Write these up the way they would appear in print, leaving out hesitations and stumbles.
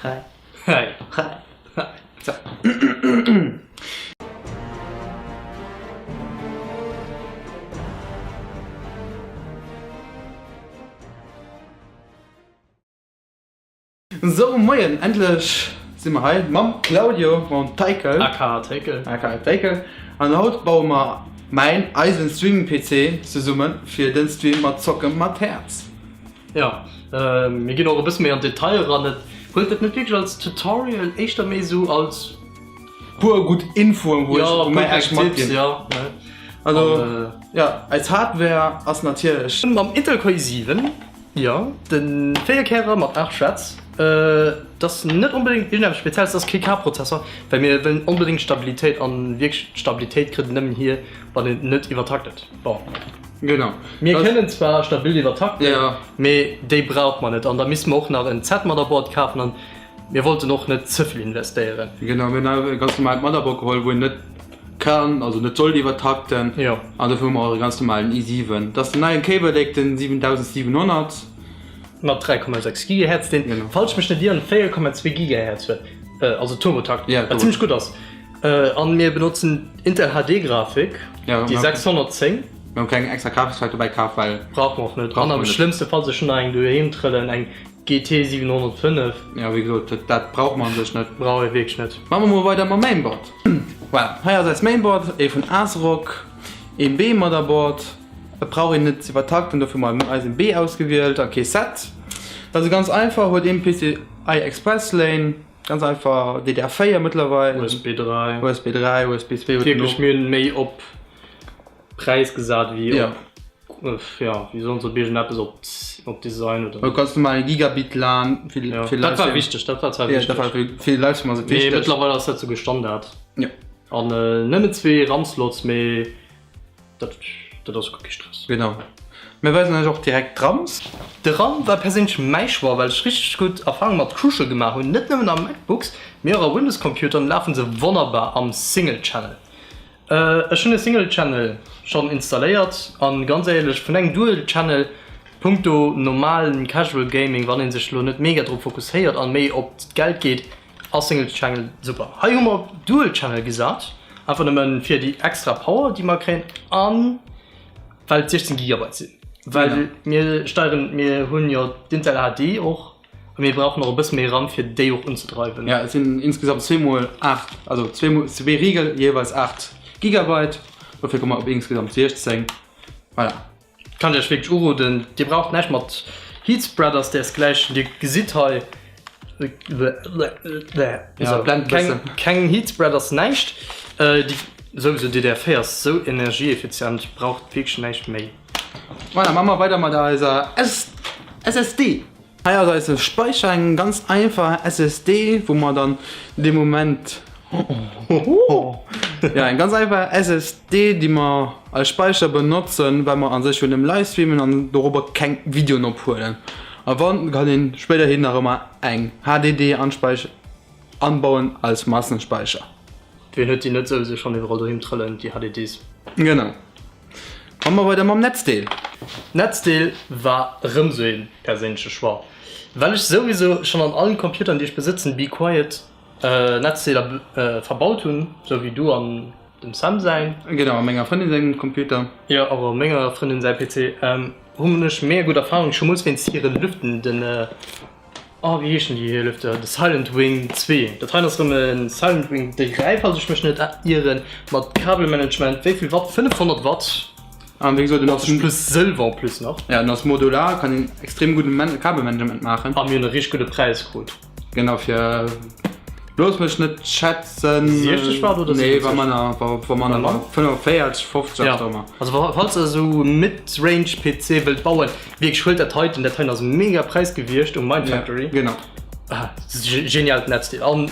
Hi. Hi. Hi. Hi. So. So, moien, endlech si mer hei mam Claudio, mam Teikel. Aka Teikel. Aka Teikel. An haut baue mer mäin, eisen Streaming-PC zesumme fir den Stream mat Zocke mat Häerz. Jo, mir ginn och e bësse méi an d'Detail eran. Et huelt et net wierklech als Tutorial, éischter méi esou als. Puer gutt Infoen, wou ech, wou mir iech matginn. Jo, Also, jo, eis Hardware ass natierlech. Mam Intel Core i7, jo, de 4 Kärer mat 8 Threads. Et ass net onbedéngt iergendeppes Spezielles, et ass kee K-Prozessor, well mir wëllen onbedéngt Stabilitéit an wierklech d'Stabilitéit kritt een nëmmen hier, wann een net iwwertaktet. Bon. Genau. Mir kënnen zwar stabil iwwertakten, ja. mee déi brauch mer net. An da misste mer och nach en Z-Motherboard kafen an mir wollten och net ze vill investéieren. Genau, mir hunn e ganz normalt Motherboard geholl, wou een net kann, also net sollt iwwertakten. Jo. An dofir hu mer och e ganz normalen i7. Dat ass den neien Kaby Lake, den 7700. Mat 3,6 Gigahertz, deen, Genau. falls ech mech net ieren, 4,2 Gigahertz huet, also Turbotakt, Ja, wat zimmlech gutt ass. An mir benotzen Intel HD Grafik, Ja, déi 610. Mir hu keng extra Grafikkart dobäi kaf, well. Brauche mer och net. Brauche An mer am net. schlëmmste Fall sech nach eng doheem trëllen, eng GT 705. Ja, wéi gesot, dat, dat brauch mer an sech net. Brauch ee wierklech net. Maache mer mol weider mam Mainboard. Voilà, hei ass eist Mainboard, ee vun ASRock, ee B-Motherboard. Et brauch een net ze iwwertakten, dofir hu mer eisen B ausgewielt a kee Z. Dat ass ganz einfach, huet een PCI Express Lane. Ganz einfach DDR4 mëttlerweil. USB 3. USB 3, USB 2 huet Wierklech mir hunn méi op Präis gesat wéi Ja. op ja wéi soss op iergendeppes op op Design oder. Du kanns normal Gigabit LAN fir Ja, fir dat war Livestream. wichteg, dat war zwar Ja, dat wichteg. war fir fir Livestream ass et Mee wichteg. mëttlerweil ass dat souguer Standard. Ja. An nëmmen zwee RAM-Slots, mee Dat, dat ass guer kee Stress. Genau. Mir weisen iech och direkt d'RAMs. De RAM war perséinlech mäi Choix, well ech richteg gutt Erfahrung mat Crucial gemaach hunn. Net nëmmen a MacBooks, mee och a Windows Computeren lafen se wonnerbar am Single Channel. Ech hunn e Single Channel schonn installéiert an ganz éierlech, vun engem Dual Channel punkto normalen Casual Gaming, wann een sech lo net mega drop fokusséiert an méi op d'Geld geet, Ass Single Channel super. Hei hu mer op Dual Channel gesat, einfach nëmmen fir déi extra Power déi mer kréien an well et 16 Gigabyte sinn. Well mir steieren, mir hunn jo d'Intel HD och a mir brauchen och e bësse méi RAM fir déi och unzedreiwen. Ja, et sinn insgesamt zweemol 8, also zweemol zwee Rigel jeeweils 8 Gigabyte, dofir komme mer op insgesamt 16. Voilà. Kann ech iech wierklech uroden. Dir braucht näischt mat Heatspreaders därsgläichen. Dir gesitt hei keng, keng Heatspreaders, näischt. Déi souwisou DDR4 ass sou energieeffizient, braucht wierklech näischt méi. Voilà, maache mer weider mat eiser SSD. Hei ass eise Speicher, eng ganz einfach SSD, wou mer dann dee Moment, jo eng ganz einfach SSD, déi mer als Speicher benotzen, well mer a sech jo nëmme livestreamen an dorobber keng Videoen ophuelen. A wann, kann een spéiderhin nach ëmmer eng HDD anbauen als Massenspeicher. Wien huet déi net souwisou schonn iwwerall doheem trëllen, déi HDDs? Genau. Komme mer weider mam Netzdeel. Netzdeel war erëm sou een perséinleche Choix, well ech souwisou schonn an allen Computeren déi ech besëtzen Be Quiet Netzdeeler verbaut hunn, sou wéi du an dem Sam säin. Genau, a menger Frëndin sengem Computer. Jo, och a menger Frëndin säi PC hunn ech mega gutt Erfahrungen, schumools wéinst hiren Lüften, den. Oh wéi heeschen déi hir Lüfter? De Silent Wing 2. Dat heien ass rëm e Silent Wing 3, falls ech mech net ieren, mat Kabelmanagement. Wéi vill Watt? 500 Watt. An wéi gesot, en ass plus Sëlwer en plus nach. Ja, en ass modular, kann een extrem gudde Kabelmanagement maachen. A mir hunn e richteg gudde Präis krut. Genau, fir looss mech net schätzen. 60 Watt oder 70? Nee, war manner, war, war manner, war 45, 50, ja. immer. Also falls der esou Mid-Range PC wëllt bauen, wierklech huelt dat heiten, dat heiten ass mega Präis gewiescht um Mindfactory. Ja, genau. Ah, genialt Netzdeel an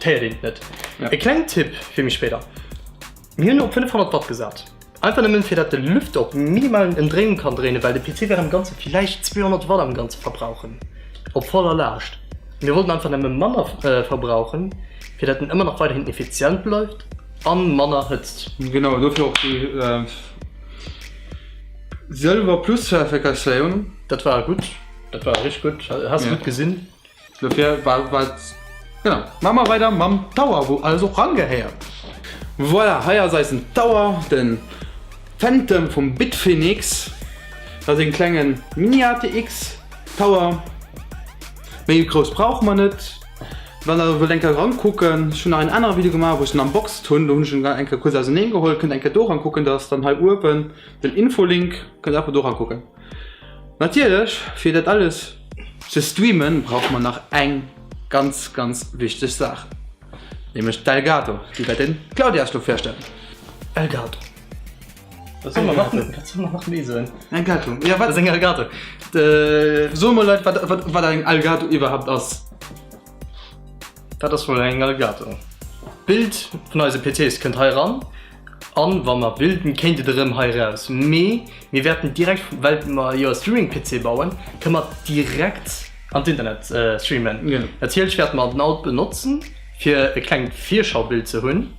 d'héiert een et net. Ja. E klengen Tipp fir méi spéider. Mir hunn op 500 Watt gesat, einfach nëmmen fir dat de Lüfter op minimalen Emdréiung kann dréinen, well de PC wäert am Ganze villäicht 200 Watt am Ganze verbrauchen op voller Laascht. Mir wollten einfach nëmme manner verbrauchen, fir dat en ëmmer nach weiderhin effizient bleift an manner hëtzt. Genau, dofir och déi Sëlwer Plus Zertifikatioun. Dat war gutt, dat war richteg gutt, has de gutt gesinn. Dofir war war genau. Maache mer weider mam Tower, wou alles och rangehéiert. Voilà, hei ass eisen Tower, den Phantom vum Bitfenix. Dat ass een klengen Mini-ATX Tower. Méi grouss brauche mer net. Wann der wëllt eng Kéier rankucken, ech hunn nach en anere Video gemaach, wou ech en unboxed hunn, do hunn ech en eng Kéier kuerz auseneen geholl, kënnt eng Kéier do rankucken, dat ass dann hei uewen den Infolink, kënnt einfach do rankucken. Natierlech fir dat alles ze streamen brauche mer nach eng ganz ganz wichteg Saach, nämlech d'Elgato. Déi wäert den Claudia iech lo virstellen. Elgato. Wat soll mer nach, wat soll mer nach méi soen? Elgato. Ja, wat ass eng Elgato? So mol Leit, wat, wat, wat eng Elgato iwwerhaapt ass. Dat ass wuel eng Elgato. D'Bild vun eise PCs kënnt hei eran an wa mer willten, kéint et erëm hei eraus. Mee mir wäerten direkt, well mer jo e Streaming-PC bauen, kënne mer direkt an d'Internet streamen. Natierlech wäerte mer den Alt benotzen, fir e klengt Virschaubild ze hunn.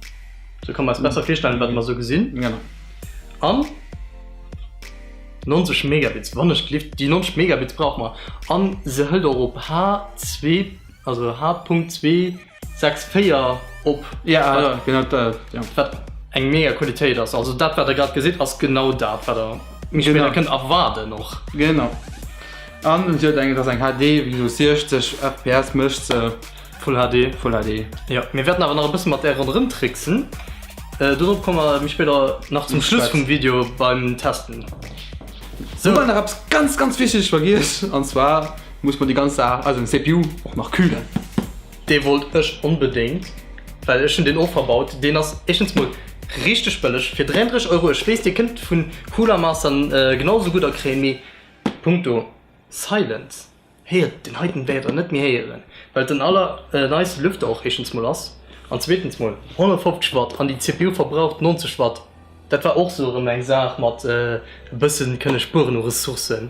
Sou kann mer eis besser virstellen, wat mer sou gesinn. Genau. An 90 Megabits, wann ech gelift, déi 90 Megabits brauche mer. An se hëlt och op H2, also H.264 op. Ja, ja, genau dat, ja. Wat eng mega Qualitéit ass. Also dat, wat der grad gesitt, ass genau dat, wat der méi spéider kënnt erwaarden och. Genau. An si huet eng, et ass eng HD, wéi gesot 60 FPS mécht se. Full HD. Full HD. Jo, mir wäerten awer nach e bësse mat där ronderëm tricksen. Dorop komme mer méi spéider nach zum Schluss vum Video beim Testen. Sou. Hu mer nach eppes ganz ganz Wichteges vergiess, an zwar muss mer déi ganz Saach, also den CPU, och nach kühlen. Dee wollt ech onbedéngt, well ech hunn deen och verbaut. Deen ass éischtens mol richteg bëlleg fir 33 Euro. Ech weess, dir kënnt vun Cooler Master genau esou gudder kréien, mee punkto Silence Héiert, deen heiten wäert der net méi héieren, well et den aller neiste Lüfter och éischtens mol ass an zweetens mol 150 Watt an déi CPU verbraucht 90 Watt. Dat war och sou erëm eng Saach mat e bëssen kënne spueren u Ressourcen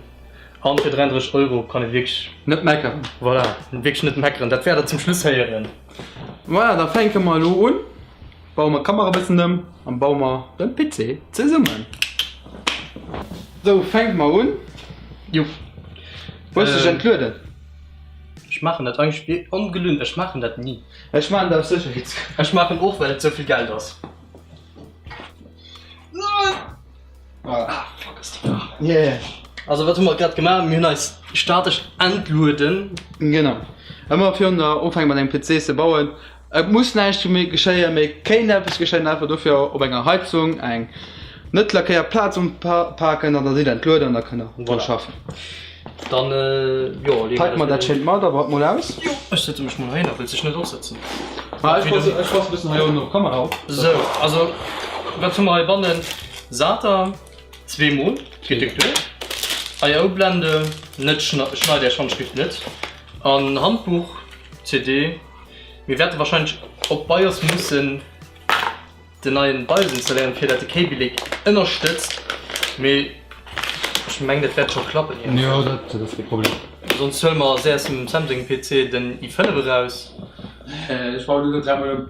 an fir 33 Euro kann ee wierklech. Net meckeren. Voilà, wierklech net meckeren. Dat wäert der zum Schluss héieren. Voilà, da fänke mer elo un. Baue mer d'Kamera e bëssen ëm an baue mer den PC zesummen. Sou, fänke mer un. Jo. Hues dech entlueden? Ech maachen dat eigentlech wéi ongelunn, ech maachen dat ni. Ech maachen dat aus Sécherheetsgrënn. Ech maachen och well et sou vill Geld ass. Ah fuck ass déi waarm. Yeah. Also wat hu mer grad gemaach? Mir hunn eis statesch entlueden. Genau. Ëmmer virun der ufänke mat engem PC ze bauen, Et muss näischt méi geschéien, mee kéint eppes geschéien, einfach dofir op enger Heizung eng net lackéiert Plaz unpaken an da sidd entlueden an da kënnt der dru schaffen. Dann jo, leeë Pake mer dat schéint Motherboard mol aus. Jo, ech sëtze mech mol heihinner. Wëlls dech net och sëtzen? Ma ech passe, ech passe e bëssen hei unten op d'Kamera op. Sou, also wat hu mer heibannen? SATA zweemol, geet déck duer. IO-Blende, net schneit är Handschrift net. An Handbuch, CD. Mir wäerte wahrscheinlech op BIOS mussen den neien BIOS installéieren fir dat de Kaby Lake ënnerstëtzt, mee ech mengen dat wäert scho klappen iergendwéi. Jo dat ass kee Problem. Soss huele mer aus dem Sam sengem PC den i5 eraus. Ech bauen elo dräimol ëm.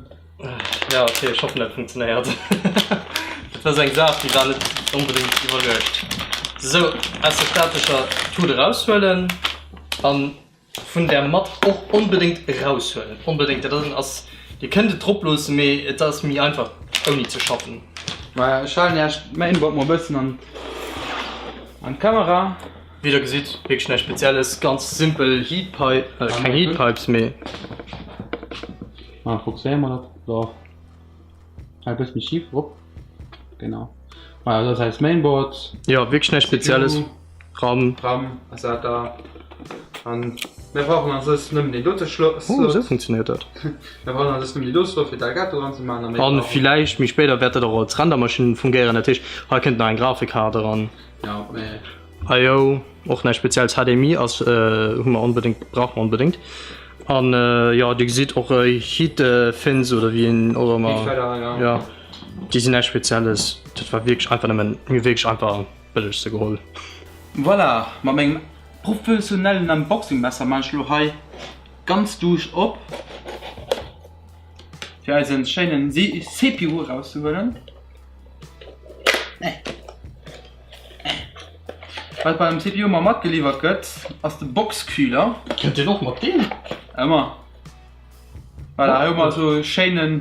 Ja ok, ech hoffen dat funktionéiert. Dat war sou eng Saach déi war net onbedéngt iwwerluecht. Sou, aus der statescher Tut eraushuelen an Vun der Matt och onbedéngt eraushuelen, onbedéngt, dat ass, dir kënnt et drop loossen, mee et ass méi einfach ouni ze schaffen. Voilà, ech halen iech d'Mainboard mol bëssen an an d'Kamera. Wéi der gesitt, wierklech näischt Spezielles, ganz simpel Heatpipe, keng Heatpipes, mee. Ah, fokusséiere mer dat, do. Hei e bëssen méi schif erop, genau. Voilà, dat ass eist Mainboard. Jo, wierklech näischt Spezielles. RAM. RAM, SATA. An mir brauchen an sech nëmmen deen dote Slot. Oh, esou funktionéiert dat. Mir brauchen an sech nëmmen déi do Slot fir d'Elgato dran ze maachen. An villäicht méi spéider wäert dat och als Rendermaschinn fungéieren. Dat heescht, hei kënnt nach eng Grafikkaart eran. Jo, mee. IO, och näischt Spezielles. HDMI ass, hu mer onbedéngt, brauche mer onbedéngt. An jo, dir gesitt och Heat Fins oder wéi een och ëmmer. Heatfedder, jo. Jo, déi sinn näischt Spezielles. Dat war wierklech einfach nëmmen, mir hu wierklech einfach bëllegste geholl. Voilà, mat mengem professionellen Unboxing-Messer maan ech lo hei ganz duusch op, fir eisen schéinen CPU erauszehuelen. Wat beim CPU ëmmer matgeliwwert gëtt, ass de Boxkühler. Kënnt deen och mat deem? Ëmmer. Voilà, hei hu mer esou e schéinen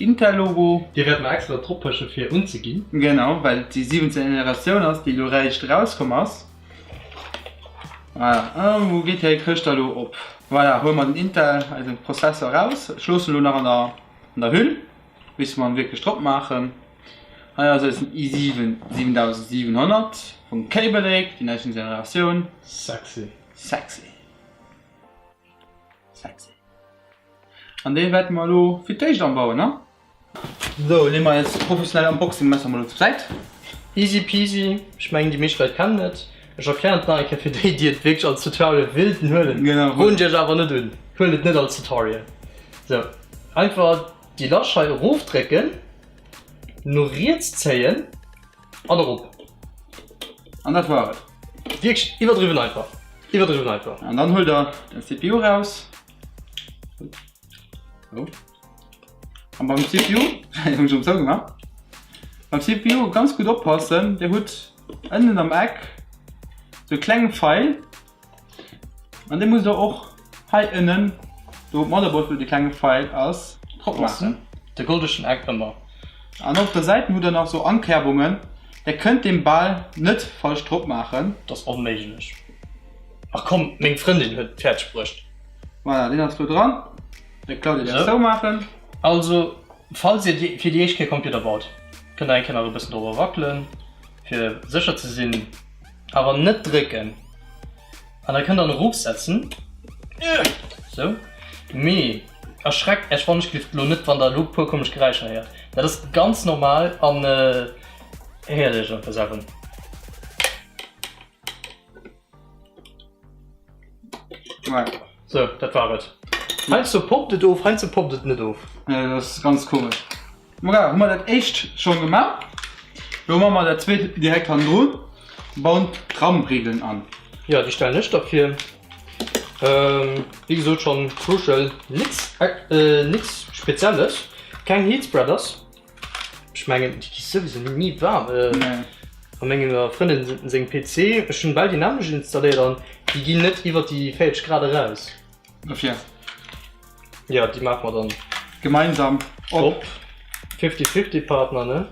Intel-Logo. Dee wäerte mer extra drop pëschen, fir unzeginn. Genau, well et déi 17. Generatioun ass, déi elo réischt erauskomm ass. Voilà, a wou geet déi Këscht da elo op? Voilà, huele mer den Intel, eise Prozessor eraus. Ech loossen elo nach an der, an der Hüll, bis mer en wierklech drop maachen. Hei ass eisen i7 7700 vum Kaby Lake, déi neisten Generatioun. Sexy. Sexy. Sexy. An dee wäerte mer elo fir d'éischt anbauen, ne? Sou, leeë mer eist professionell Unboxing-Messer mol elo zur Säit. Easy peasy, ech mengen déi meescht Leit kennen et. Ech erklären et nach eng Kéier fir déi, déi et wierklech als Tutorial wéilten huelen. Genau. Roden ech iech awer net un, huelt et net als Tutorial. Sou, einfach déi Lasch hei erofdrécken, no riets zéien an erop. An dat war et. Wierklech iwwerdriwwen einfach. Iwwerdriwwen einfach. An dann huelt der den CPU raus. So. An beim CPU, hunn ech zou gemaach. Beim CPU ganz gutt oppassen, Dir hutt ënnen am Eck sou e klenge Feil. An dee musst der och hei ënnen, do wou d'Motherboard, wou de klenge Feil ass, drop maachen. De goldegen Eck ëmmer. An op der Säiten hutt der nach sou Ankerbungen, der kënnt deen bal net falsch drop maachen. Dat ass onméiglech. Ach komm, meng Frëndin huet et fäerdeg bruecht. Voilà, deen ass lo dran. De Claudia däerf zoumaachen. Also, falls dir fir déi éischt Kéier Computer baut, kënnt der eng Kéier nach e bëssen dorobber wackelen, fir sécher ze sinn. Awer net drécken. An da kënnt der en erofsetzen. Sou. Mee erschreckt Äech wannechgelift elo net, wann der elo e puer komesch Geräischer héiert. Dat ass ganz normal an héiert Iech einfach selwer. Sou, dat war et. Heiansdo poppt et of, heiansdo poppt et net of. Ja, dat ass ganz komesch. Voilà, hu mer dat éischt schonn gemaach. Lo maache mer dat zweet direkt hannendrun. Bauen d'Ram-Regeln an. Jo, déi stellen ech da vir. Wéi gesot schonn crucial, nix, nix Spezielles, keng Heatspreaders. Ech mengen déi gi souwisou ni waarm. A menger Frëndin sengem PC, ech hunn bal déi nämmlecht installéiert an déi ginn net iwwer déi 40 Grad eraus. Dofir. Jo, déi maache mer dann. Gemeinsam op. 50-50 Partner, ne?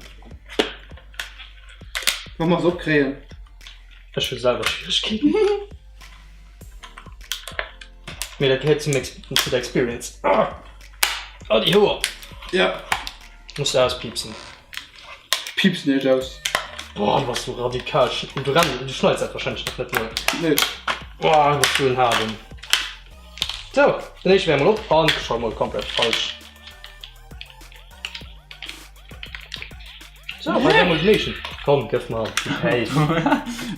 Wa mer se opkréien. Ech hu selwer Schwieregkeeten. Mee dat gehéiert zum zu der Experience. Oh, déi Hoer! Ja. Muss de auspiepsen. Piepsen ech aus. Boah, du bass sou radikal. Du renn, du schneits dat wahrscheinlech nach net mol. Nee. Boah, du bass sou en Haarden. Sou, den éischte wär mol op an scho mol komplett falsch. Sou, hei wär mol den éischten. Komm, gëff mer déi Päif.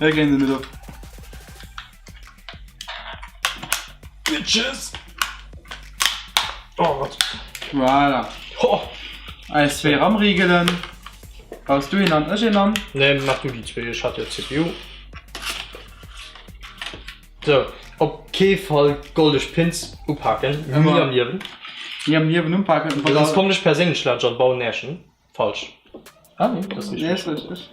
Ech kréien se net op. Bitches! Oh Gott. Voilà. Ho. Eis zwee RAM-Riegelen. Baus du een an, ech een an? Nee, mach du déi zwee, ech hat jo d'CPU. So, op kee Fall goldeg Pins upaken, ni am Liewen. Ni am Liewen upaken. Soss kommen ech perséinlech laanscht an bauen Närchen. Falsch. Ah nee, das ist richtig. Nee, ist richtig.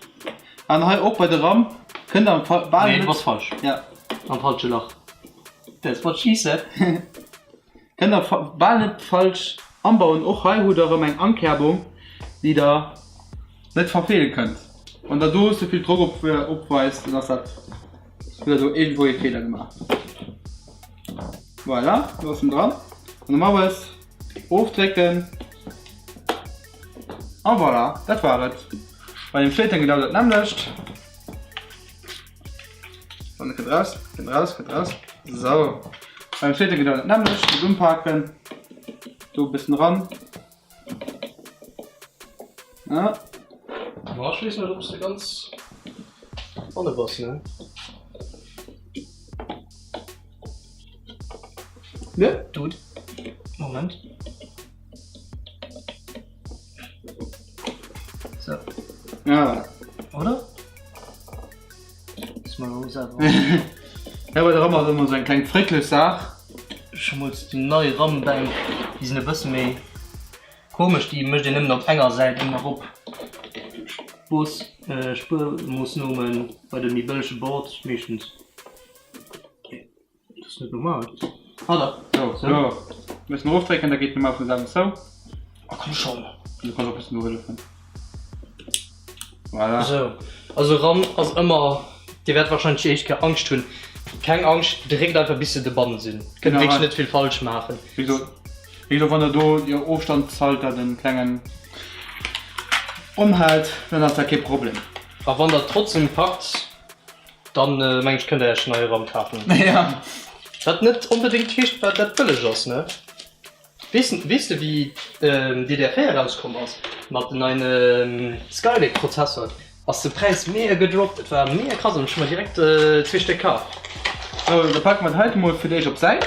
An hei och bei de Ram kënnt am Fall bal nee, du falsch. Ja. Am falsche Lach. That's what she said. Kënnt am bal net falsch anbauen. Och hei hutt der erëm eng Ankerbung, déi der net verfeele kënnt. Wann der do ze vill Drock op, opweist, dann ass dat hutt der do iergendwou ee Feeler gemaach. Voilà, do ass en dran. An normalerweis ofdrécken. An voilà, dat war et. Bei dem zweeten genau dat nämmlecht. An kënnt raus, kënnt raus, kënnt raus. So. Beim zweeten genau dat nämmlecht. Gutt unpaken. Do e bëssen ran. Ja. Ma ech weess net, ob s de ganz hanne bass, ne? Ne? Dude. Moment. So. Ja. Oder? Muss man auch selber. Ja, bei der Ram ass ëmmer esou eng kleng frécklech Saach. Ech hu mol déi nei Rambänk, déi sinn e bësse méi komesch, déi mécht een nëmmen op enger Säit ëmmer op. Spuermoossnomen bei de méi bëllege Boards meeschtens. Dat ass net normal. Ah da. So, so. Lo bëssen erofdrécken, da geet normal vun selwer zou. Oh komm schon. Du kanns och bëssen nohëllefen. Voilà. So, also RAM ass ëmmer, Dir wäert wahrscheinlech déi éischt Kéier Angscht hunn. Keng Angscht, dréckt einfach bis se dobannen sinn. Kënnt wierklech net vill falsch maachen. Wéi gesot, wéi gesot, wann der do jo Ofstandshalter, den klengen omhält, dann ass dat kee Problem. A wann der trotzdem packt, Dann meng ech kënnt der iech neie Ram kafen. Ja. Wat net onbedéngt heescht wat dat bëlleg ass ne? Weess weess de wéi DDR4 erauskomm ass mat den neien Skylake Prozessor ass de Präis mega gedroppt. Et war mega krass an ech hu mer direkt zwee Stéck kaf. Sou, da pake mer dat heite mol fir d'éischt op d'Säit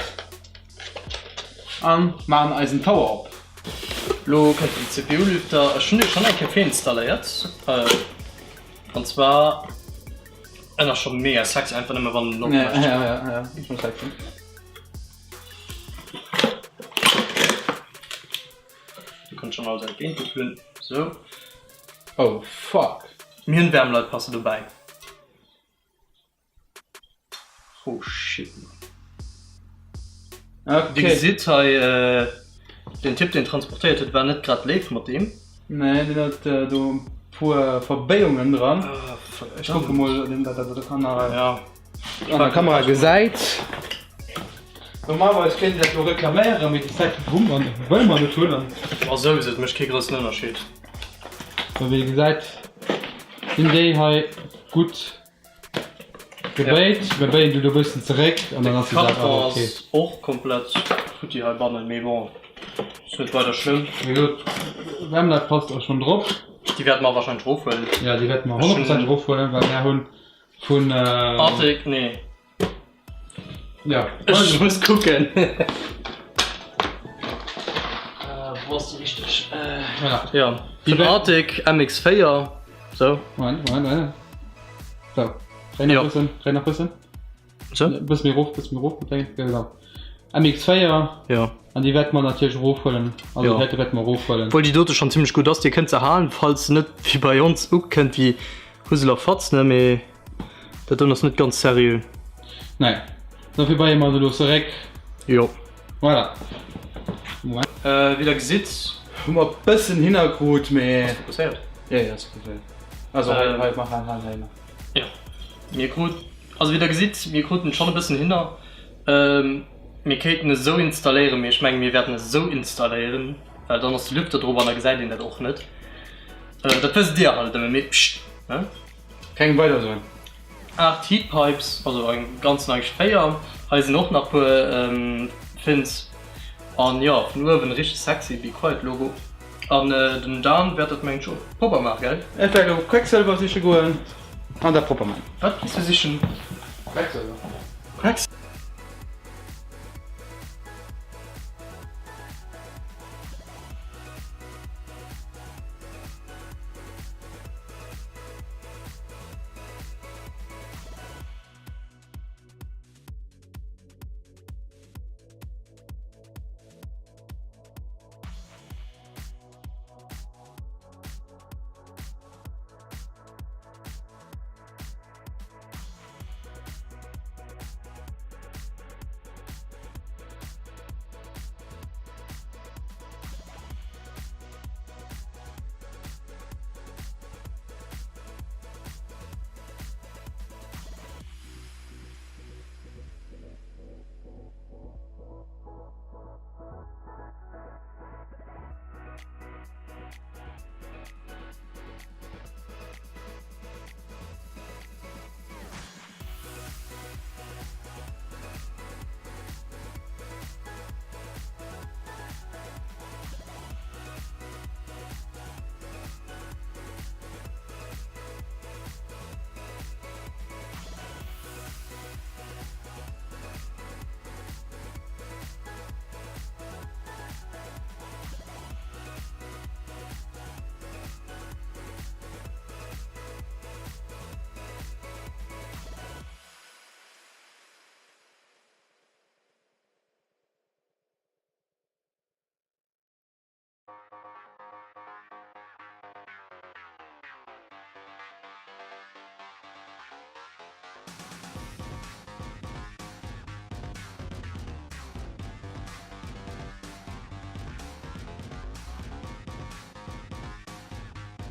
an maachen eisen Tower op. Lo kënnt den CPU-Lüfter. Ech hunn dee schonn eng Kéier virinnstalléiert an zwar. En ass schon mega sexy, einfach nëmme wann en opmécht. Ja, ja, ja, ja, schon sexy. Du kënnt schon alles entgéint geflunn. So. Oh, fuck. Mir hunn Wärmeleitpaste dobäi. Oh shit, man. Okay. Dir gesitt hei, den Typ deen transportéiert huet war net grad léif mat deem. Nee, deen huet do e puer Verbéiungen dran. Ech kucke mol, dat dat an der Kamera gesäit. Normalerweis kéint een dat jo reklaméieren, mee déi Zäit hu mer, wëlle mer net hunn. Ma souwisou, et mécht kee groussen Ënnerscheed. Wéi ee gesäit, sinn déi hei gutt. Gebéit, mir béien du do bëssen zeréck an dann ass déi Saach awer ok. De Karton ass och komplett futti heibannen, mee bon, ass net weider schlëmm. Wéi gesot, Wärmleitpast ass schonn drop. Déi wäerte mer wahrscheinlech erofhuelen. Jo, déi wäerte mer 100% erofhuelen, well mär hunn vun. Arctic, nee. Jo. Ech muss kucken. Wou ass déi richteg? Voilà. Jo, vun Arctic MX4, sou. Moment, Moment, Moment. So, dréi nach bëssen, dréi nach bëssen. So? Bëssen méi erof, bëssen méi erof, mat genau. MX4. Ja. An déi wäerte mer natierlech erofhuelen. Also déi heite wäerte mer erofhuelen. Obwuel déi dote schonn zimmlech gutt ass. Dir kënnt se halen, falls se net wéi bei ons ukënnt wéi Hussel a Fatz, ne? Mee dat doen ass net ganz seriö. Nee. Dofir beie mer se elo zeréck. Jo. Voilà. Moment. Wéi der gesitt. Hu mer bëssen hinnerkrut, mee. Ass fokusséiert? Jo, jo, ass fokusséiert. Also hei, hei, mach hei, hei, hei. Jo. Mir krut, also wéi der gesitt, mir kruten et schonn e bëssen hinner. Mir kéinten e sou installéieren, mee ech menge mir wäerten e sou installéieren, well dann ass de Lüfter drop an da gesäit een dat och net. Dat wësst Dir halt nëmme, mee pscht, ne? Keng weider soen. 8 Heat Pipes, also am ganzen eigentlech 4. Hei sinn och nach puer Fins. An jo, vun uewen richteg sexy Be Quiet Logo. An den Dan wäert dat mengen ech och propper maachen, gell? Ech wäert elo Quecksilver siche goen an dat propper man. Wat gees du sichen? Quecksilver. Quecksilver?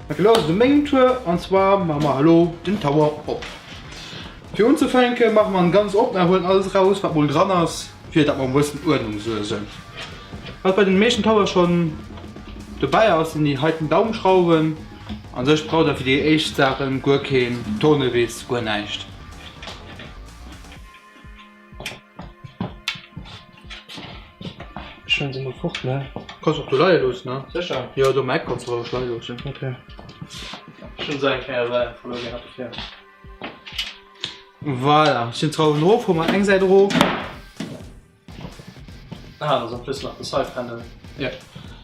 Ok, elo ass et u mengem Tour an zwar maache mer elo den Tower op. Fir unzefänke maache mer en ganz op a huelen alles eraus wat mol dran ass, fir dat mer e bëssen Uerdnung suergen. Wat bei den meeschten Tower schonn dobäi ass, sinn déi heiten Daumschrauwen. An sech braucht der fir déi éischt Saachen guer keen Tournevis, guer näischt. Ech hunn se mol fort, ne? Kanns och do leie loossen, ne? Sécher? Jo, do am Eck kanns de roueg leie loossen. Ok. Ech hunn se eng Kéier selwer verluer gehat dofir. Voilà, sinn d'Schrauwen erof, hu mer eng Säit erof. Ah, da ass en plus nach de Side Panel. Jo.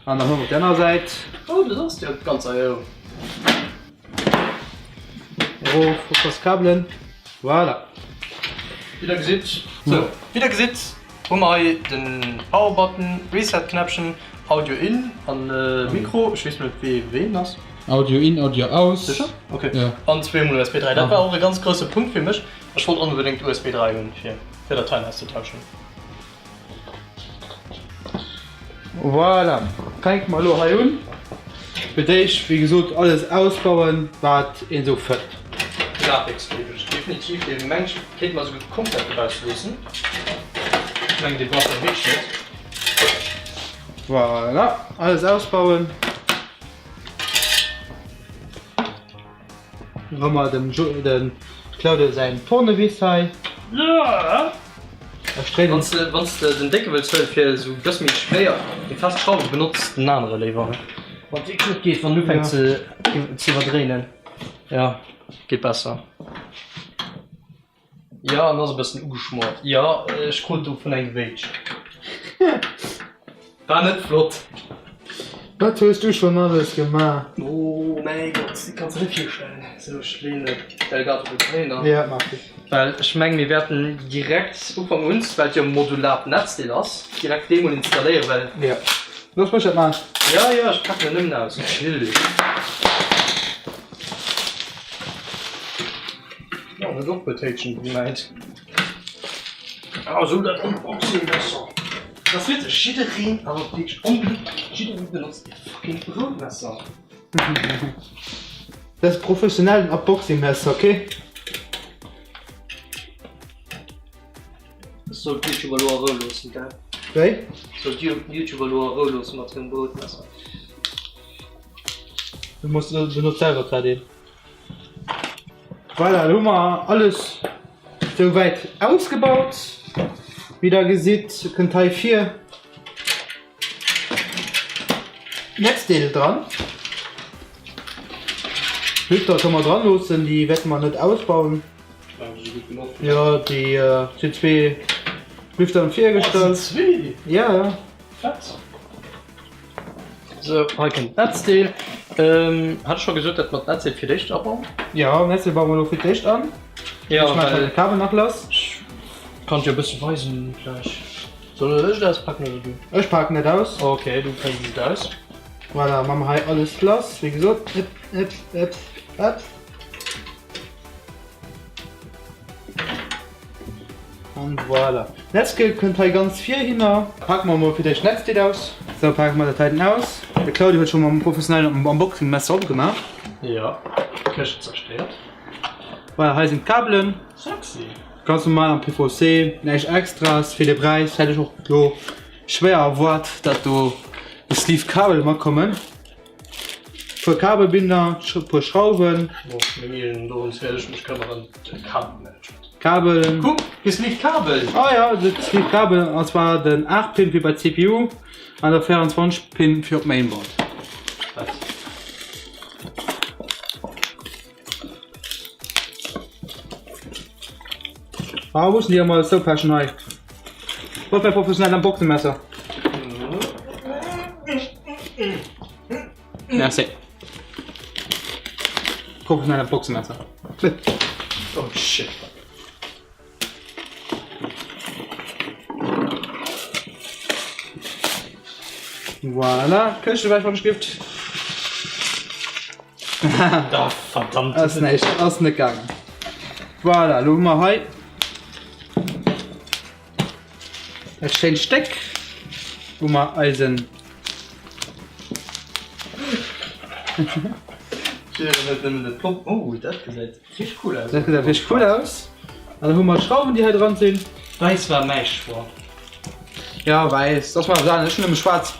An dann hu mer op déi aner Säit. Oh, dat ass jo d'ganz IO. Erof, op d'Kabelen. Voilà. Wéi der gesitt, sou, wéi der gesitt, hu mer hei den Power Button, Reset Knäppchen, Audio in an Mikro, ech weess net wéi ween ass. Audio in, Audio aus. Sécher? Ok. An zweemol USB 3. Dat war och e ganz grousse Punkt fir mech. Ech wollt onbedéngt USB 3 hunn fir fir Dateien auszetauschen. Voilà, fänke mer elo hei un. Fir d'éischt, wéi gesot, alles ausbauen, wat een esou fënnt. Grafik-Sleeve definitiv, dee mengen ech kéinte mer esouguer komplett erausloossen. Ech mengen dee brauch een wierklech net. Voilà, alles ausbauen. Hu mer dem Claudio säin Tournevis hei. Wanns de wanns de den décke wëlls huelen fir esou bësse méi schwéier méi fest Schrauwe benotz den anere léiwer. Wann et wierklech net geet, wann en ufänkt ze ze iwwerdréinen, jo geet besser. Jo en ass e bëssen ugeschmoert, jo ech krut dovun eng gewéitscht. War net flott. Wat hues du schon alles gemaach? Oh mäi Gott, dat kanns de net virstellen. Sou, ech leeën d'Elgato do heihinner. Ja, maach du. Well ech mengen, mir wäerten direkt Ufank un, well et jo e modulart Netzdeel ass, direkt dee mol installéieren, well. Ja, looss mech dat maachen. Ja, ja, ech paken en nëmmen aus, natierlech. Jo, huet och puer Téitschen gemeint. Ah, sou dat Unboxing-Messer. Dat ass witzeg, jiddereen, also wierklech onbedéngt jiddereen benotzt e fucking Broutmesser. Dat ass professionellen Unboxing-Messer, okay? Ech soll d'Youtuber lo a Rou loossen, gell? Wéi? Ech soll d'Youtuber lo a Rou loossen mat hirem Broutmesser. Du muss, benotz selwer grad een. Voilà, elo hu mer alles souwäit ausgebaut. Wéi der gesitt, kënnt hei vir d'Netzdeel dran. D'Lüfter kënne mer dran loossen, déi wäerte mer net ausbauen. Jo, déi sinn zwee Lüfter virgestallt. Zwee? Ja, ja. Fett. Sou, hei kënnt d'Netzdeel. Hat ech scho gesot, dat mer d'Netzdeel fir d'éischt abauen? Jo, d'Netzdeel baue mer elo fir d'éischt an. Jo, Ech maachen de Kabel nach lass. Ech kann et jo e bësse weisen vläicht. Soll ech et auspaken oder du? Ech paken et aus. Ok, du paks et aus. Voilà, maache mer hei alles lass, wéi gesot. Ëpp, ëpp, ëpp, ëpp. An voilà. D'Netzgel kënnt hei ganz vir hinner. Pake mer mol fir d'éischt d'Netzdeel aus. Sou, pake mer dat heiten aus. De Claudio huet scho mam professionellen Unboxing-Messer opgemaach. Jo, Këscht zerstéiert. Voilà, hei sinn d'Kabelen. Sexy! Ganz normal am PVC, näischt extras. Fir de Präis hätt ech och lo schwéier erwaart, dat do gesleeved Kabele matkommen. Puer Kabelbinder, puer Schrauwen. Kabel. Kuck, gesleeved Kabel! Ah ja, gesleeved Kabel, an zwar den 8 Pin fir bei d'CPU an der 24 Pin fir op d'Mainboard. Ah, wou mussen déi emol zoupechen hei? Wo ass mäi professionellt Unboxing-Messer? Merci. Professionellt Unboxing-Messer. Oh shit. Voilà, Këscht ewech mam Stift. Ah, verdammt. Ass näischt, ass net gaangen. Voilà, lo hu mer hei dat schéint Stéck, wou mer eisen. D'Dieren net nëmmen de Plop. Oh, dat gesäit richteg cool aus. Dat gesäit richteg cool aus. An da hu mer d'Schrauwen, déi hei dran sinn. Wäiss war mäi Choix. Ja, wäiss. Ass mer egal. Ech hunn nëmme schwaarz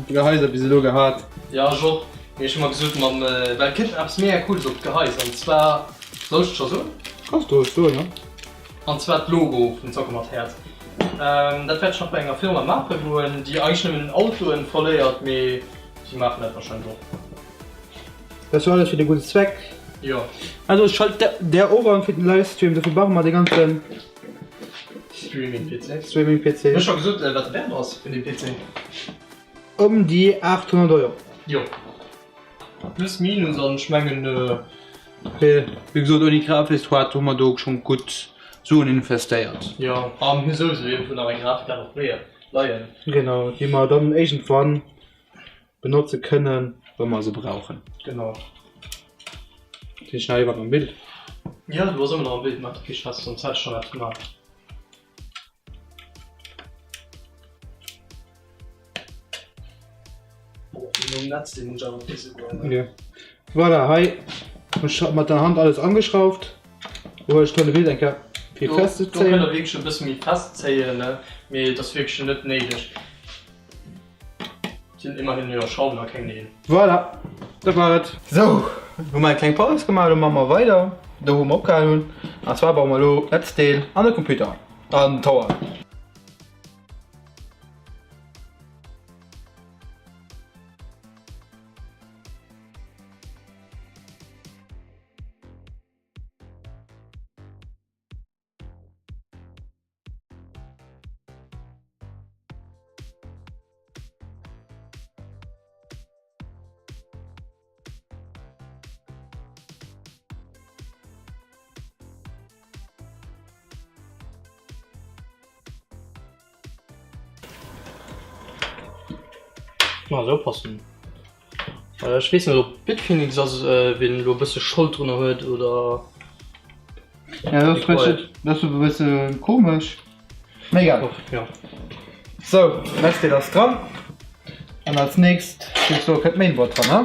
Gehaiser bis elo gehat. Ja, ech och. Mee ech hu mer gesot, mam, well et kënnt eppes mega Cooles op d'Gehais. An zwar, soll ech et scho soen? Kanns du roueg soen, jo. An zwar d'Logo vun Zocke mat Häerz. Dat wäert ech nach bei enger Firma maache goen, déi eigentlech nëmmen Autoen verléiert, mee si maachen dat warscheinlech och. Dat ass jo alles fir de gudde Zweck. Jo. Also ech schalt der och an fir den Livestream, dofir brauche mer dee ganzen Streaming-PC. Streaming-PC. Hu ech scho gesot wat de Wäert ass vun deem PC? Ëm déi 800 Euro. Jo. Plus minus an ech mengen. Wéi gesot ouni Grafiskkaart hu mer do schonn gutt Suen investéiert. Jo, a mir hu souwisou iergendwou nach eng Grafikkaart op leien. Genau, déi mer dann iergendwann benotze kënnen, wa mer se brauchen. Genau. Sinn ech nach iwwerhaapt am Bild? Jo, du bass ëmmer nach am Bild, maach der kee Stress, soms hätt ech schonn eppes gemaach. Voilà, hei hunn ech mat der Hand alles angeschrauft. Lo ech d'Tournevis eng Kéier fir fest ze zéien. Do kënnt der wierklech e bësse méi fest zéien, mee et ass wierklech net néideg. Sinn immerhin jo Schrauwen a keng Neel. Voilà, dat war et. Sou, hu mer eng kleng Paus gemaach, elo maache mer weider do wou mer opgehal hunn. An zwar baue mer elo d'Netzdeel an de Computer an den Tower. Ma esou passen. Ech weess net op Bitfenix ass wien elo e bësse Schold drunner huet oder. Ja dat ass dat ass e bësse komesch. Mee egal. Ja. Sou, Netzdeel ass dran. An als nächst géif ech soe kënnt d'Mainboard dran, ha?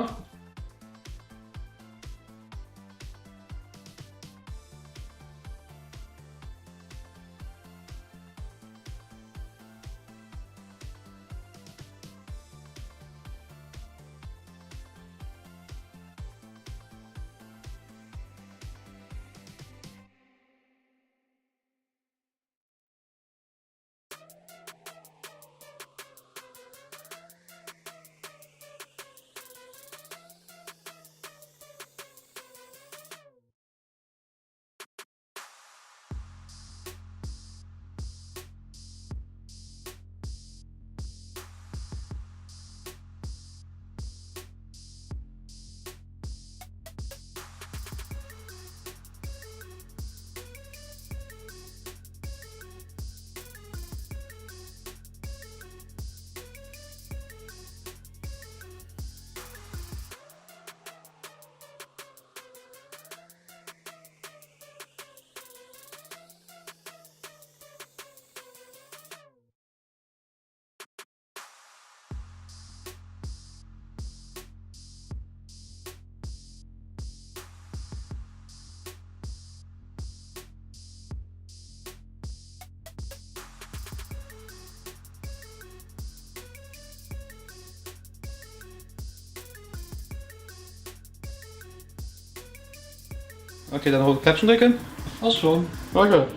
Ok, dann rout Knäppchen drécken. Ass schon. Ok.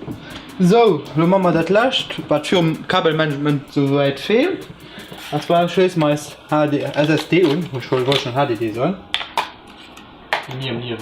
Sou, lo man mer dat lescht, wat virum Kabelmanagement souwäit feelt. An zwar schléisse mer eis HD, SSD un. Ech wollt schon HDD soen. Niam, niam.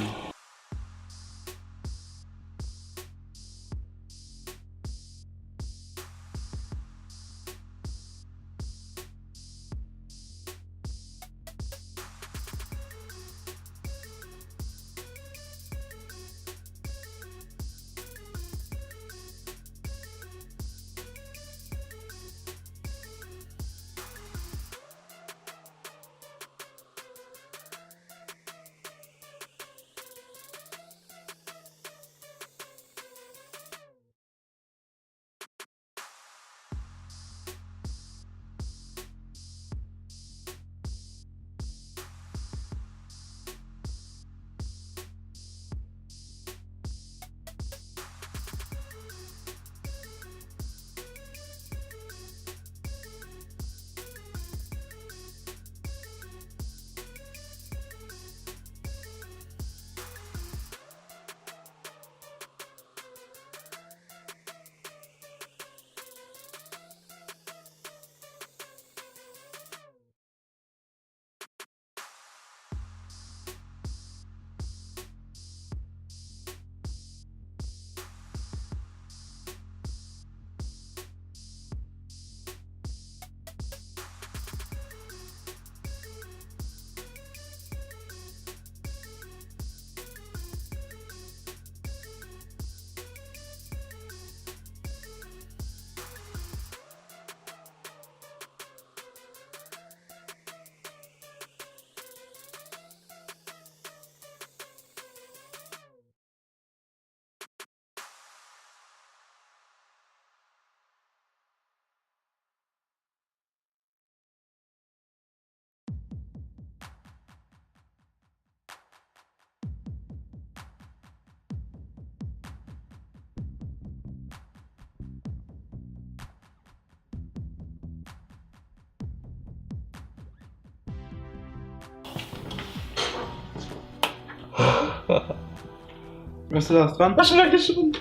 Hues du dat dran? Ech merke schon.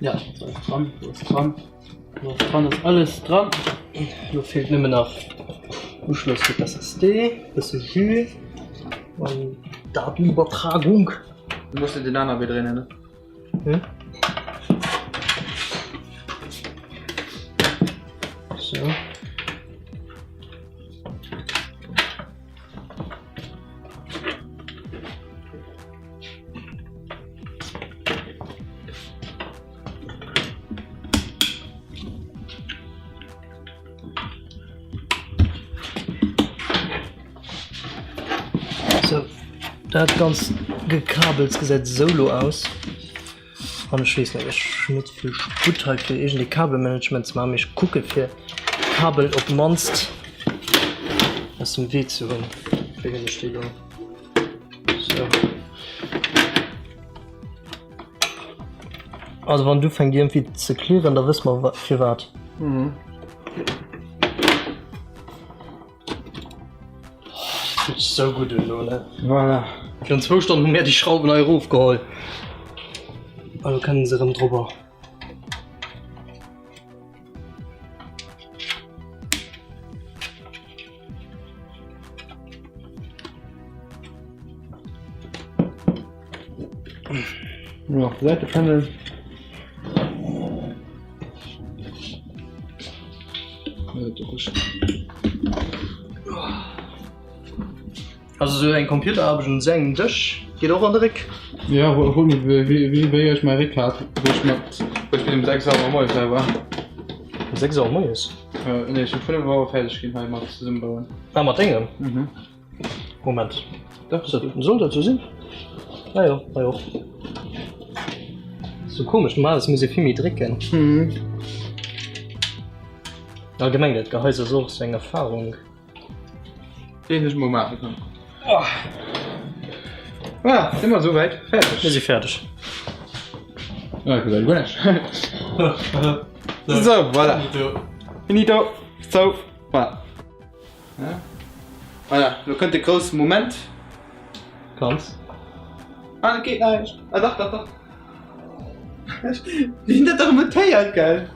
Ja, do ass dran, do ass dran, do ass dran, ass alles dran. Lo feelt nëmmen nach Uschloss fir d'SSD, bësse Jus an Datenübertragung. Du muss den aner Wee dréinen, ne? Hm? So. Sou, dat ganzt Gekabels gesäit esou lo aus. An ech weess net, ech hunn net vill Sputt hei fir iergendee Kabelmanagement ze maachen, mee ech kucke fir d'Kabel op d'mannst aus dem Wee ze hunn. Wéi hunn ech déi do? Sou. Also wann du fänkt iergendwéi ze klirren, da wësse mer firwat. Mhm. Dat fühlt sech sou gutt un elo, ne? Voilà. Virun zwou Stonnen hu mir déi Schrauwen hei erofgeholl. A lo kënnen se erëm drobber. Nur noch Seite pendeln. Also sou eng Computeraarbecht un esou engem Dësch geet och an de Réck. Ja, hol mir wéi wéi ech mäi Réck hat, wou ech mat wou ech bis um 6 Auer moies hei war. Um 6 Auer moies? Nee, ech sinn 5 Auer fäerdeg ginn hei mat zesummebauen. Ah, mat dengem? Mhm. Moment. Dach, Soll dat sou sinn? Ah jo, hei och. Sou komesch, normalerweis muss ee vill méi drécken. Mhm. Allgemeng dat Gehais ass och sou eng Erfahrung. Déi ech mol maache kann. Voilà, si mer souwäit fäerdeg. Mir si fäerdeg. Ja, gesäit guer näischt. Sou, voilà. Finito. Sou, voilà. Voilà, lo kënnt de grousse Moment. Ganz. Ah, et geet näischt. Ah, dach, dach, dach. Wéi hunn dat dach montéiert, gell?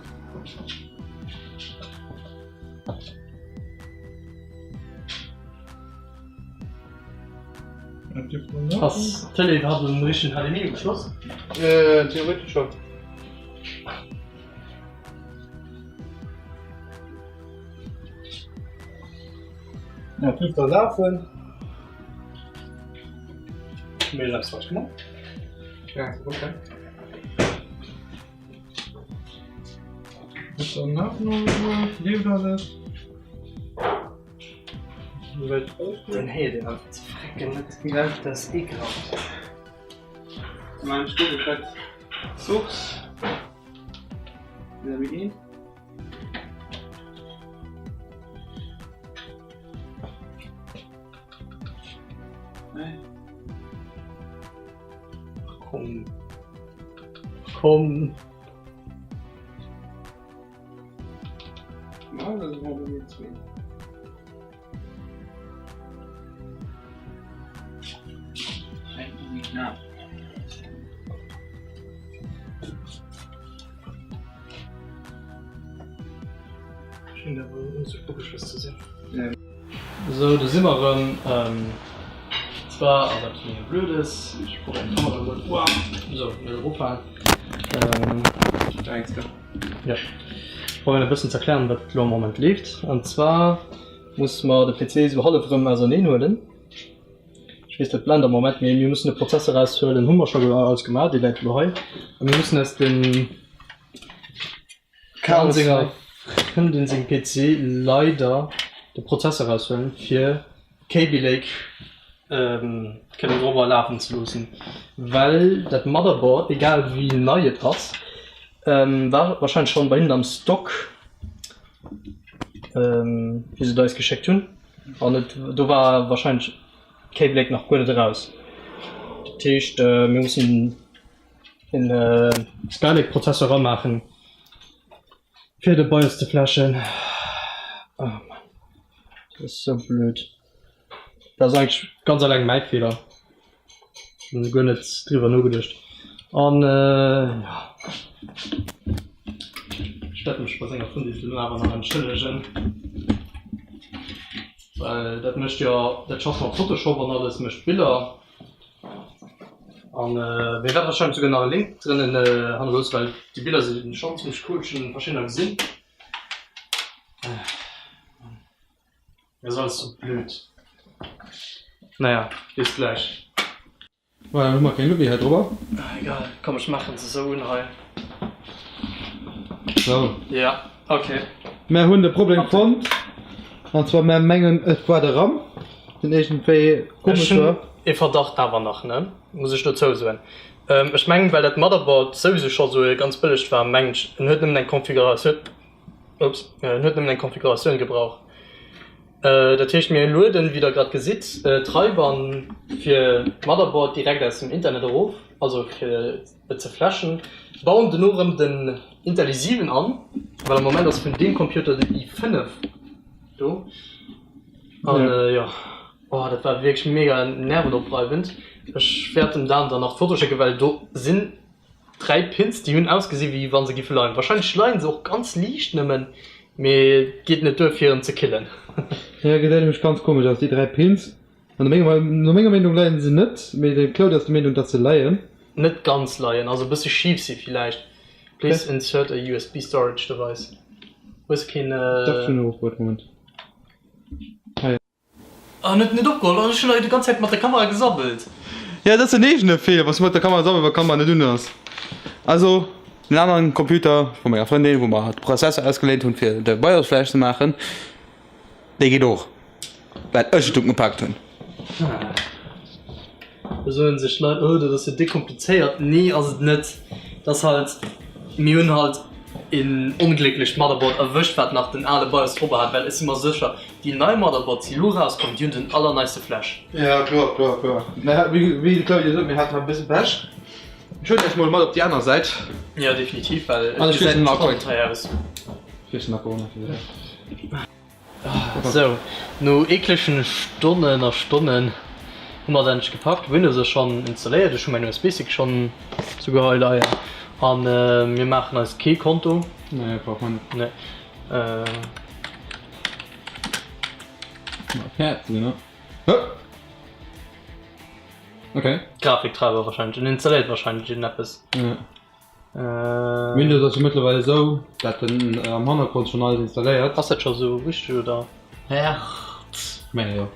Ass d'Tëlee iwwerhaapt un den richtegen HDMI ugeschloss? Äh, theoretesch schon. Ja, dierft da lafen. Mir hunn eppes falsch gemaach. Ja, okay. Leeft alles. Den héiert een einfach ze frecken net. Ja. Dat ass ekelhaft. Mein Stuhl Source. Ach komm. Ach komm. Schéngt awer net sou ugeschloss ze sinn. Sou, do si mer erëm. Zwar ass eppes mega Blödes. Ech probéieren d'Kamera emol. Sou, net erophalen. Jo, ech probéieren e bëssen ze erklären, wat elo am Moment leeft. An zwar musse mer de PC esou hallef erëm auserneen huelen. Ech weess, dat blend am Moment, mee mir mussen de Prozessor eraushuelen, hu mer scho alles gemaach, dee läit elo hei. A mir mussen aus dem Karl senger Frëndin sengem PC leider de Prozessor eraushuelen, fir Kaby Lake kënnen dorobber lafen ze loossen, well dat Motherboard, egal wéi nei et ass, war wahrscheinlech schonn bei hinnen am Stock, wéi se et eis geschéckt hunn, an et do war wahrscheinlech Kaby Lake nach guer net eraus. Dat heescht, mir mussen en Skylake Prozessor ramaachen, fir de BIOS ze flashen. Oh Mann, dat ass sou blöd. Dat ass eigentlech ganz alleng mäi Feeler. Ech hunn guer net driwwer nogeduecht. An jo, ech wäert mech bei senger Frëndin duerno awer nach entschëllegen, well dat mécht jo, dat schafft mat Photoshop an alles, mécht Biller. An mir wäerte warscheinlech souguer nach e Link drënnen hannerloossen, well déi Biller si schonn zimmlech cool, ech hunn verschiddener gesinn. Dat ass alles sou blöd. Naja, bis gläich. Voilà, hu mer keng Luvi hei drobber. Ah, egal, komm ech maachen se sou un hei. Sou. Ja, ok. Mär hunn de Problem fonnt, an zwar mär mengen et war de RAM, deen iergendwéi komesch Ech hunn war. ee Verdacht awer nach, ne, muss ech dozou soen. Ech mengen, well dat Motherboard souwisou scho sou e ganz bëllegt war, mengen ech, en huet nëmmen eng Konfiguratioun, Ups, en huet nëmmen eng Konfiguratioun gebraucht. Dat heescht mir lueden, wéi der grad gesitt, d'Treiber fir d'Motherboard direkt aus dem Internet erof, also fir et ze flashen, bauen dono erëm den Intel i7 an, well am Moment ass vun deem Computer den i5 do. An jo, oh dat war wierklech mega nervenopreiwend. Ech wäert dem Dan dann nach d'Foto schécken, well do sinn 3 Pins déi hunn ausgesi wéi wann se giffe leien. Wahrscheinlech leien se och ganz liicht nëmmen, mee et geet net duer fir en ze killen. Jo, gesäit nämlech ganz komesch aus déi 3 Pins. An no menger Meenung leien se net, mee de Claude ass der Meenung dass se leien. Net ganz leien, also e bësse schif si villäicht. Please insert a USB storage device. Hues keen? Dach, ech hunn erofgehuet, Moment. Hei. En huet net opgeholl an ech hun hei déi ganz Zäit mat der Kamera gesabbelt. Jo, dat ass den eegene Feeler, wanns du mat der Kamera sabbels, wa Kamera net un ass. Also den aneren Computer vu menger Frëndin, wou mer de Prozessor ausgeléint hunn fir de BIOS Flash ze maachen, dee geet och, well ech et ugepakt hunn. Da soen sech d'Leit, oh dat ass jo déck komplizéiert. Nee ass et net. Et ass halt, mir hunn halt een onglécklecht Motherboard erwëscht wat nach den ale BIOS drop hat, well ech si mer sécher déi nei Motherboards déi elo rauskomm déi hunn den allerneiste Flash. Jo kloer kloer kloer. Mä wéi de Claudio sot, mir haten e bësse Pech. Ech huelen iech mol mat op déi aner Säit. Jo definitiv, well et gesäit total teier aus. Ech wiesselen den Akku och nach fir dech. Sou, no eeglechen Stonnen a Stonnen hu mer et endlech gepackt. Windows ass schonn installéiert, ech hu mäin USB-Stick schonn souguer hei leien a mir maachen eis kee Konto. Nee, brauch mer net. Nee. Häerz, ne? Okay. Grafiktreiber wahrscheinlech, en installéiert wahrscheinlech iergendeppes. Ja. Windows ass jo mëttlerweil esou, dat en am Hannergrond schon alles installéiert. Ass dat scho sou richteg oder? Herz. Menge jo.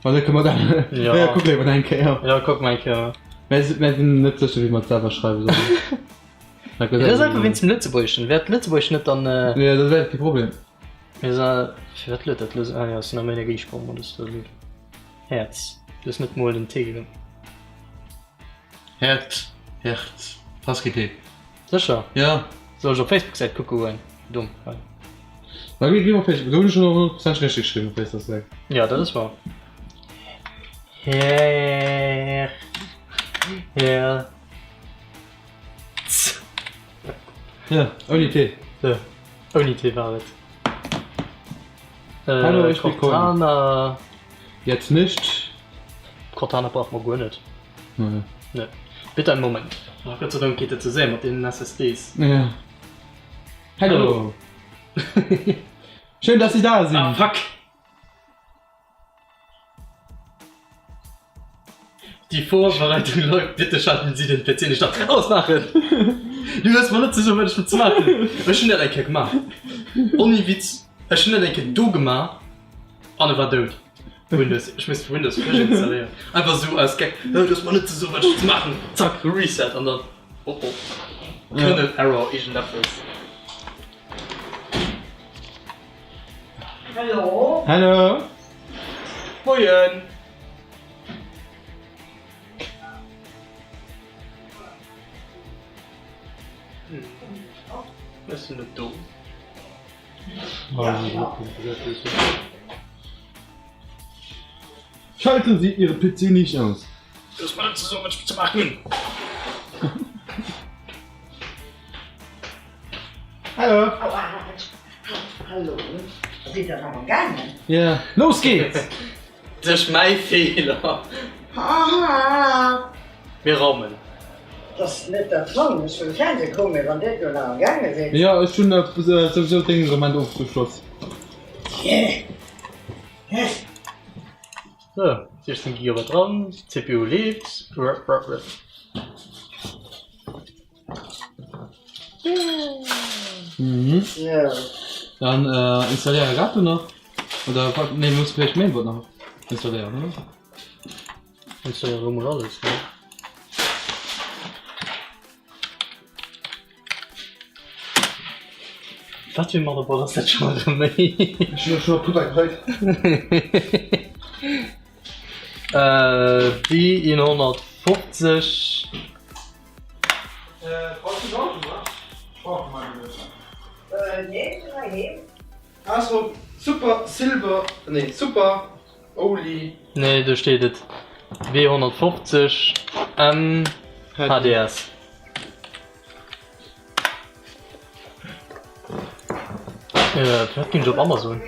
Wann net kënne mer dat. Ja. Ja, kuck léiwer eng Kéier. Ja, kuck mol eng Kéier. Mär sinn net sécher wéi mer et selwer schreiwe sollen. Dat ass einfach wéinst dem Lëtzebuergeschen. Wär d'Lëtzebuergesch net dann. Jo, dat wär kee Problem. Mir sa firwat luet dat lues? Ah jo, ass den am Energiesparmodus do. Häerz. Du hues net mol den T gegënnt. Herz, Herz, ass kee T. Sécher? Ja. Soll ech op Facebook-Säit kucke goen? Domm, hei. Ma gi gi op Facebook, do hunn ech schon honnertprozenteg richteg geschriwwen op Facebook-Säit. Ja, dat ass wahr. Her, Her, z. Ja, ouni T. Sou, ouni T war et. Hallo, ich bin Cortana. Jetzt nicht. Cortana brauch mer guer net. Nee. Nee. Bitte einen Moment. Oh, Gott sei Dank geet et sou séier mat deenen SSDs. Ja. Hallo. Schön, dass Sie da sind. Ah, fuck. Die Vorbereitung läuft, bitte schalten Sie den PC nicht ab. Ausmachen! Du hues mer net ze soen, wat ech ze maachen hunn. Ech hunn dat eng Kéier gemaach. Ouni Witz, ech hunn dat eng Kéier do gemaach an e war dout. Windows, ech misst Windows frësch installéieren. Einfach esou aus Geck, du hues mer net ze soen, wat ech ze maachen hunn. Zack, Reset an dann, oh oh, Kernel Error, iergendeppes. Hallo. Hallo. Moien. Ech sinn net do. Schalten Sie Ihre PC nicht aus. Du hues mer net ze soen, wat ech ze maachen hunn. Hallo. Hallo. Sidd der nach am gaangen? Ja. Los geht's! Duerch mäi Feeler. Mir raumen. Dass net dat Raumen, ech wëll Fernseh kucken, mee wann dir do nach am gaange sidd. Jo, ech hunn souwisou deng Moment ofgeschloss. Sou, 16 Gigabyte RAM, CPU leeft. Mhm. Dann installéiere grad do nach. Oder wat? Nee, muss vläicht Mainboard nach installéieren, oder? Installéiere lo mol alles, ne? Wat fir Motherboard ass dat schon erëm méi? Ech hunn schon Pudder geheit. Äh, B150. Also super silber nee super Oli. Nee do steet et W150 M HDS. Wat ginn ech op Amazon?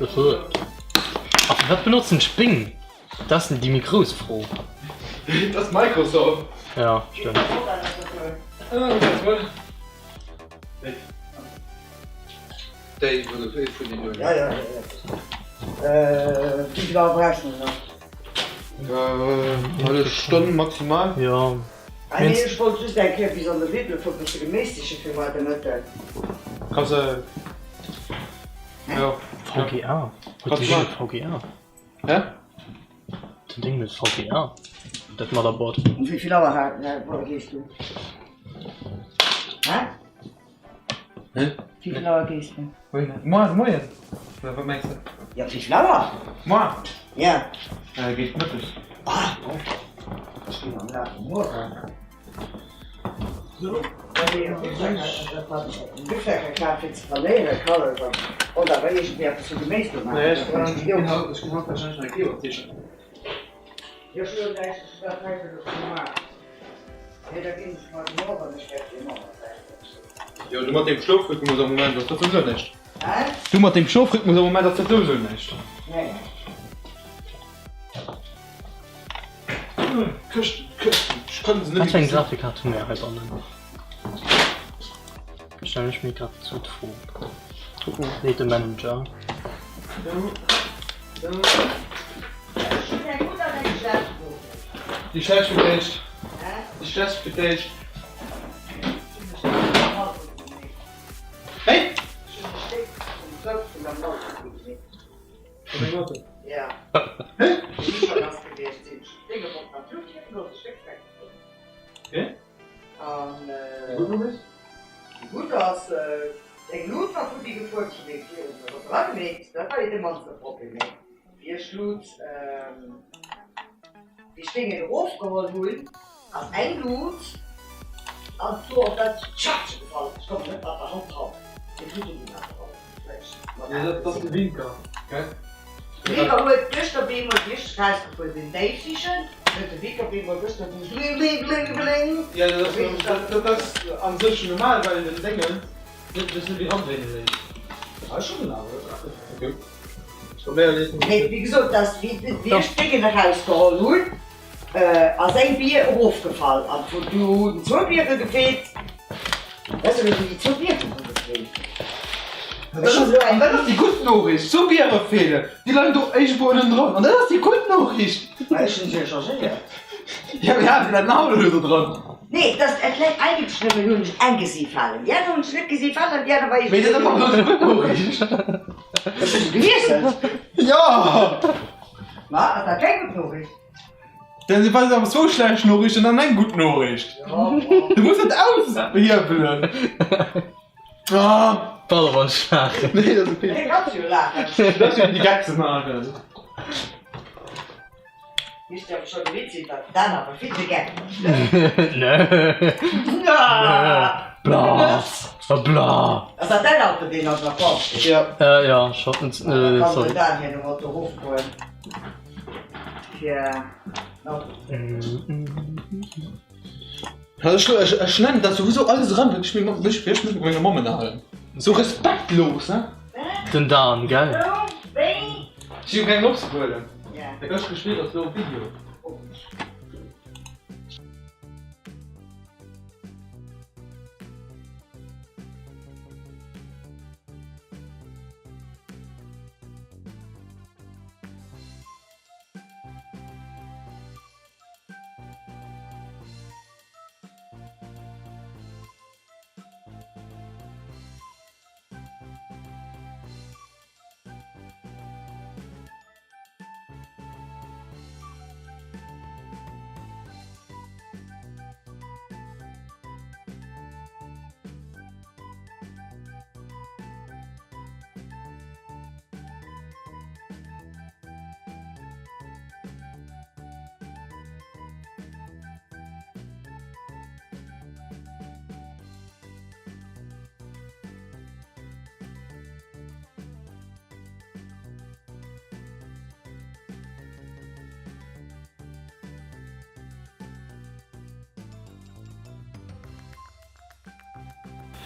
A fir wat benotzen ech Bing? Dat ass déi méi grouss Fro. Dat ass Microsoft. Ja, stëmmt. Déi wou de vun den Ja, ja, ja. Wéi vill Auer brauchst du nach? Hallef Stonn maximal. Jo. Ah nee, ech wollt just eng Kéier bis an de Lidl fir e bësse Geméis siche fir muer de Mëtten. Kanns de, jo. VGA? Huet dee Ding VGA? Hä? Den Ding huet VGA, dat Motherboard. Um wéi vill Auer gees du? Hä? Hä? Wéi vill Auer gees du? Wéini? Moar de Moien? Oder wat mengs de? Ja, wéi vill Auer? Moar? Ja. Géint Mëtteg. Ah, bon. Ech ginn am Laf vum Mueren. So, well ee e Rucksack kaf fir ze verléieren, kann et och awer iergendwéi eppes vu Geméis do maachen. Nee, ech ginn haut warscheinlech nach e Kebab sichen. Jo, ech hunn näischt, ech hunn dat hei elo scho gemaach. Nee, da ginn ech mar de Mueren, ech wäert dir ëmmer mat bäi sinn. Jo, du mat deem Schlofrhythmus am Moment ass dat souwisou näischt. Hä? Du mat deem Schlofrhythmus am Moment ass dat souwisou näischt. Nee. Këschten, Këschten, ech kann se net Wat fir eng Grafikkaart hu mir heibannen? Stellen ech mir grad sou d'Fro. Seet de Manager. Déi schlecht fir d'éischt. Déi schlecht fir d'éischt. Hey! Gutt ass eng Lut war futti gefuer, ech hunn deng virun der Woch eragemeet, dat war jo de mannste Problem, mee wéi ech d'Lut, déi Sténgen erofgeholl hunn, ass eng Lut an do op dat Schaffche gefall, ech koum net mat der Hand dran, fir d'Lut un déi aner Dat ass de Winker, gell? De Winker huet gëschter bemol, wéi ech rausgefuer sinn, déif sichen, huet de Winker bemol gëschter esou bling, bling, bling, bling. Jo, dat ass a sech normal, well den Déngen net sech net wéi Handdréine léisst. Ah, ech hunn en awer, ok. Mee wéi gesot, dass wéi ech d'Déngen erausgeholl hunn, Ass eng Bier erofgefall an vun du hunn zwou Biere gefeelt. Weess elo wou déi zwou Biere hu gefeelt. Ech hunn elo eng. An dat ass déi gutt Noriicht, zwou Biere feelen, déi leien do iergendwou ënnendrun. An dat ass déi gutt Noriicht. Ma ech hunn se jo changéiert. Jo, mee hat se dat nach elo do dran? Nee, et ass, et läit eigentlech nëmmen, hunn ech eng gesi falen, déi aner hunn ech net gesi falen an déi aner war Mee dat ass awer elo déi gutt Noriicht. Ech hu se gewiesselt. Jo! Ma ass dat keng gutt Noriicht? Dann si weisen awer zwou schlecht Noriichten an eng gutt Noriicht. Du muss dat aushiewelen. Ah. Ball wann ech laachen. Nee, dat ass okay. Nee, kanns jo laachen. Dat fir déi Geck ze maachen. Misst jo awer scho gewinnt sinn, datt d'Dan awer vill de Geck mécht, ne? Nö. Bla. Bla. Ass dat däin Auto, deen an der Form steet? Ja. Äh, ja, schon. Äh, Da kann sorry. den Dan hir no mat erofgoen. Fir den Auto ze Ech, ech, ech schneiden dat souwisou alles eran, well ech meng, ech, ech mech mat menger Mamm ënnerhalen. Sou respektlos, ne? Den Dan, gell? Si hu keng opzehuelen. Dat gëscht gespillt ass lo op Video.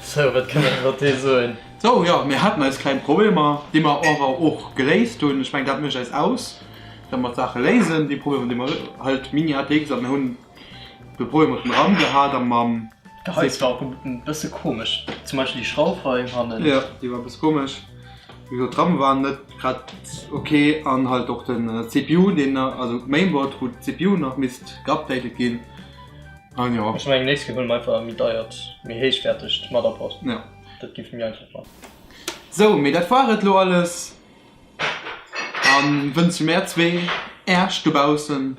Sou, wat kënne mer iwwer dee soen? Sou, jo, mir haten eis kleng Problemer, déi mer awer och geléist hunn. Ech mengen, dat mécht eis aus, datt mer d'Saache léisen, déi Problemer, déi mer halt Mini-ATX a mir hunn de Problem mat dem RAM gehat a mam. D'Gehais war och e bësse komesch, zum Beispill déi Schrauf hei hannen. Jo, déi war e bësse komesch. Wéi gesot, d'RAM war net grad ok an halt och den CPU, deen, also d'Mainboard, wou d'CPU nach misst geupdatet ginn. An jo. Ech mengen nächst Kéier huele mer einfach e méi deiert, méi héichwäertegt Motherboard. Jo. Dat géif méi einfach maachen. Sou, mee dat war et lo alles. An wënschen mär zwee Äerch dobaussen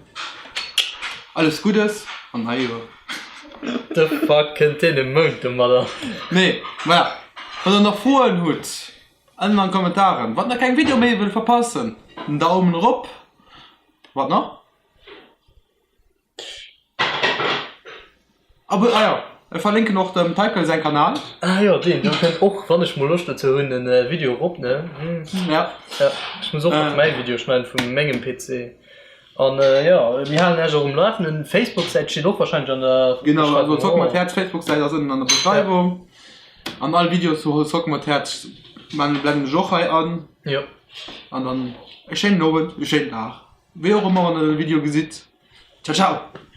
alles Guddes an hei jo. The fuck, kënnt deen e Mount domadder? Nee, voilà. Wann der nach Froen hutt, ënnen an d'Kommentaren. Wann der keng Video méi wëllt verpassen, den Daumen erop. Wat nach? Ah jo, ech verlinken och dem Teipel säin Kanal. Ah jo, deen, do kënnt och, wann ech mol Loscht dozou hunn, en Video erop, ne? Ja. Ja, ech muss och nach mäi Video schneiden vu mengem PC. An jo, mir halen Iech och um Lafenden. Facebook-Säit steet och wahrscheinlech an der Beschreiwung. Genau, also Zock mat Häerz Facebook-Säit ass ënnen an der Beschreiwung. An all Videos vu Zock mat Häerz blenden ech och hei an. Jo. An dann e schéinen Owend, e schéinen Dag, wéi och ëmmer wann der de Video gesitt. Ciao ciao!